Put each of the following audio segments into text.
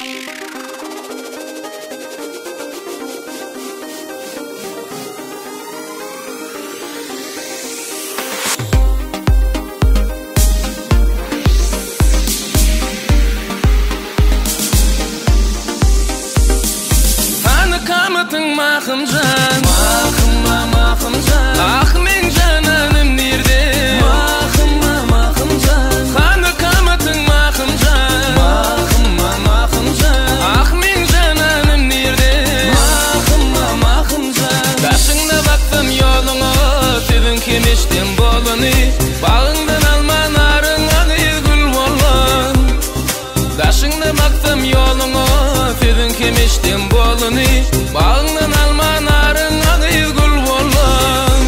Hany kamatyň Mahymjan? Mahym-a, Mahymjan. Ah, meň jananym nirde? Mahym-a, Mahymjan. Hany kamatyň Mahymjan? Mahym-a, Mahymjan. Ah, meň jananym nirde? Mahym-a, Mahymjan. Daşyňda baksam ýoluňa, Siziň kemişden bolany. Bagyňdan alma naryň, agyz gül bolan. Daşyňda baksam ýoluňa, Siziň kemişden bolany. Bagyňdan alma naryň, agyz gül bolan.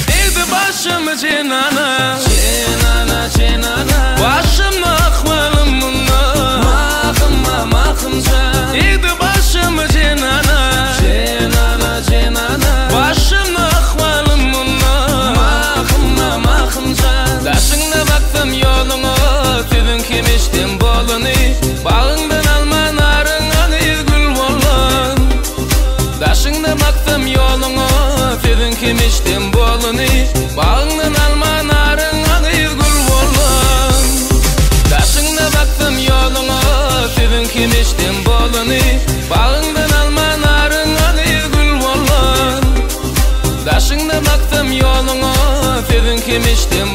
Degdi başymy jenana, Jenana, jenana. Başymda ahwalym munda, Mahym-a, Mahymjan. Degdi başymy jenana, Jenana, jenana. Başymda ahwalym munda, Mahym-a, Mahymjan. Daşyňda baksam ýoluňa, Siziň kemişden bolany. Bagyňdan alma naryň, agyz gül bolan. Daşyňda baksam ýoluňa, Siziň kemişden bolany. Bagyňdan alma naryň, agyz gül bolan. Daşyňda baksam ýoluňa, Siziň kemişden bolany. Bagyňdan alma naryň, agyz gül bolan. Daşyňda baksam ýoluňa, Siziň kemişden.